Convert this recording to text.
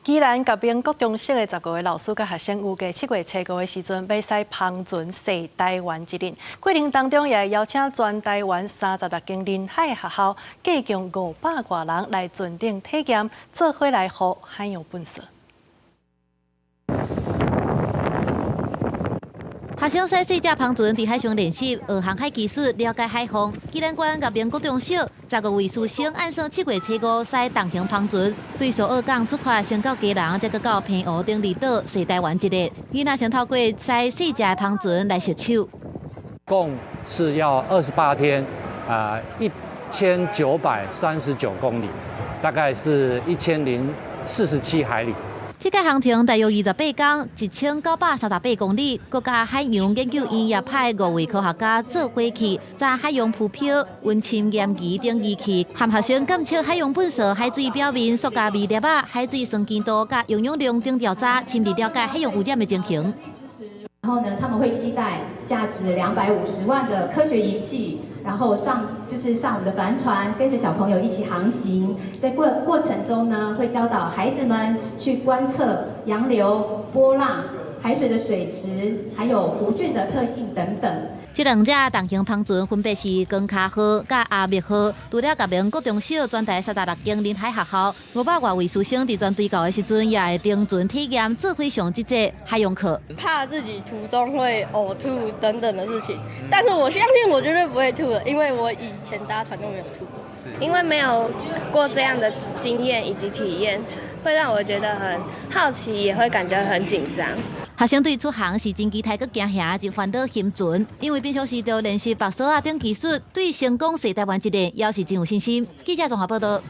宜蘭覺明國中小的15个老師佮學生，預計7月初5的時陣，欲駛帆船踅台灣一日。過程當中也會邀請全台灣36間臨海學校，計共500外人來船頂體驗，做伙來護海洋垃圾。學生駛細隻帆船佇海上練習，學航海技術，了解海況。宜蘭縣覺明國中小15位師生按算7月初5駛重型帆船，對蘇澳港出發，先到基隆，再閣到澎湖等離島踅台灣一日。囡仔先透過駛細隻的帆船來熟手。共是要28天，啊，1939公里，大概是1047海里。這個航程大約28工，1938公里。國家海洋研究院也派五位科學家做伙去，查海洋浮漂、溫深驗儀等儀器，和學生監測海洋垃圾、海水表面塑膠微粒仔、海水酸鹼度佮營養量等調查，深入了解海洋污染的情形。然後呢，他們會攜帶價值250萬的科學儀器，然後上就是上我們的帆船，跟着小朋友一起航行。在過程中呢，會教導孩子們去觀測洋流、波浪、海水的水質，還有弧菌的特性等等。這兩隻重型帆船分別是光跤號佮阿密號，除了覺明國中小全台36間臨海學校，500外位師生佇船隊到的時陣，也會登船體驗做伙上這節海洋課。怕自己途中會嘔吐等等的事情，但是我相信我絕對不會吐的，因為我以前搭船都沒有吐過。因為沒有過這樣的經驗以及體驗，會讓我覺得很好奇，也會感覺很緊張。學生對出航是真期待閣驚嚇，真煩惱心存，因為平常時就練習縛索仔等技術，對成功踅台灣一日，也是真有信心。記者綜合報道。